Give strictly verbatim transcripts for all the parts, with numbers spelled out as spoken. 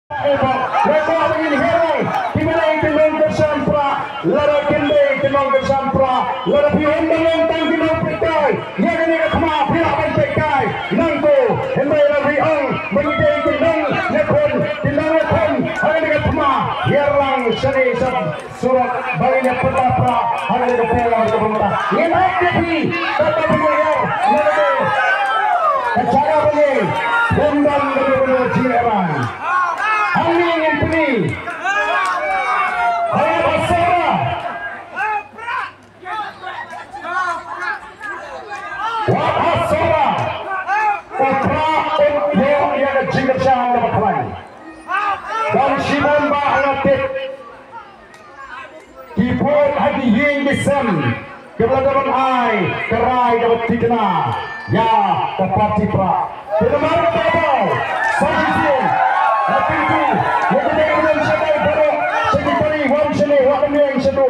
Nga kwah ba ngin hiar lang kiba dei ki nongkyrshan prah, lada kim dei ki nongkyrshan prah, lada phi wan ban long tang ki nongpeitkai ïa kane ka thma, phi lah ban peitkai nangto. Hynrei lada phi ong ba ngi dei ki nongïakhun, ki nongïakhun ha kane ka thma, hiar lang shane sha surok ba ngin ïa pynpaw prah ha kane ka por kaba mynta. Ngin ap ïa phi kata ba ngi hiar, ïa kane ka jaka ba ngi ïa pynban kane ka jingïalang. Hangne ngin pyni. Wat ha Sohra. Wat ha Sohra. U Prah un ïoh ïa ka jingkyrshan kaba khlaiñ. Don shibun ba nga tip ki pud ha ki ïing ki sem kiba la dep ban ai ka rai kaba thikna ïa ka party Prah. Te namar kata, sa shisien nga kyntu ïa ki nongïalam shaddai baroh, sha ki kali wan shane, wat nym ïeng shato,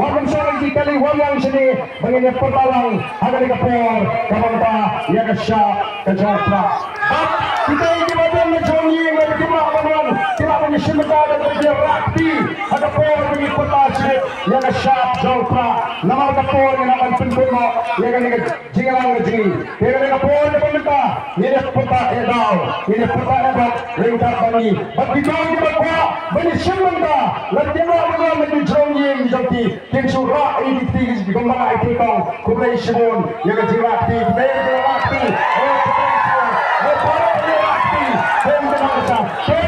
wat nym shong ha ki kali, wan lang shane ba ngin ïa pyrta lang ha kane ka por kaba mynta ïa ka shap ka jong Prah. Bad kita kiba don na jong ngi, lada kim lah ban wan, kim lah ban ïashim bynta, da kaba ïarap ïa ki ha ka por ba ngi pyrta shane ïa ka shap jong Prah. Namar ka por ngin hap ban pynkut noh ïa kane ka jingïalang ka jong ngi. Te kane ka por kaba mynta ngin ïa pyrta ïa daw, ngin ïa pyrta ïa bad ryngkat bad ngi. Bad ki daw kiba kwah ban ïashim bynta, lada kim lah ban wan na ki jrong ïing jong ki, kin shu rah ïa ki kti ki jong ki, kumba nga ai nyngkong. Khublei shibun ïa ka jingrah kti, khublei ïa ka jingrah kti. Eh, khublei shibun. Eh, baroh ki rah kti. Te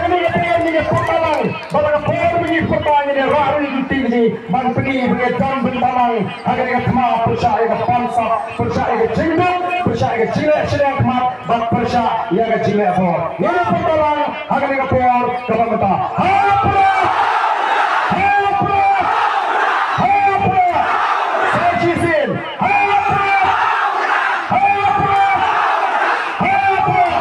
kane ka por ngin ïa pyrta lang, bad ka por ba ngi pyrta ngin ïa rah ïa ki kti ki jong ngi. Ban pyni ba ngi ïa don bynta lang ha kane ka thma, pyrshah ïa ka pansap, pyrshah ïa ka jingduk, pyrshah ïa ka jingleh shiliang khmat, bad pyrshah ïa ka jingleh bor. Ngin ïa pyrta lang ha kane ka por kaba mynta. Ha Prah! Ha Prah! Ha Prah! Sa shisien. Ha Prah! Ha Prah! Ha Prah!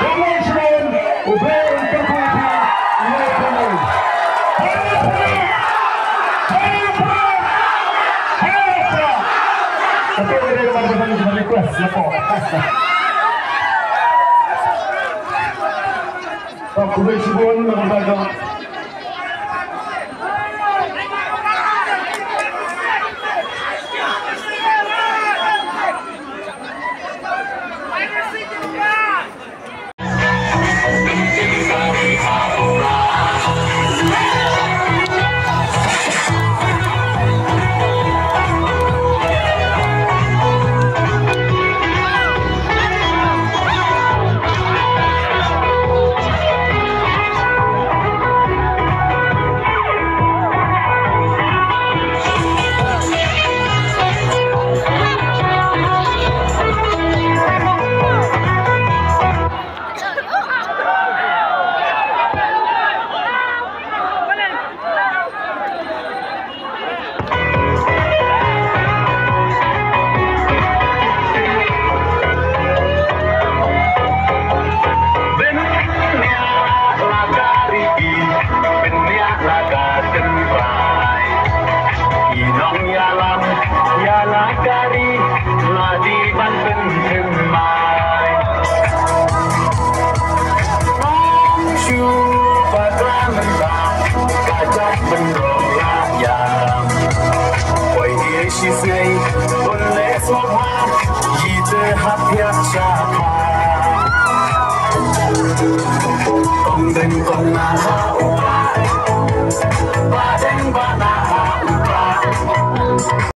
Khublei shibun, U Blei un kyrkhu ïa phi. Ha Prah! Ha Prah! Ha Prah! Kata ka dei ka request na ko. Ka khublei shibun na ka bynta jong Ki nongïalam ïa la ka ri la dei ban pynthymmai. Ym shu bakla mynta ka jait bynrong la ïam. Poi ïa shisnei un leh sngewbha ïa te hap ïa sha kha. Kong deng kong na ha u Prah. Ba deng ba na ha u Prah.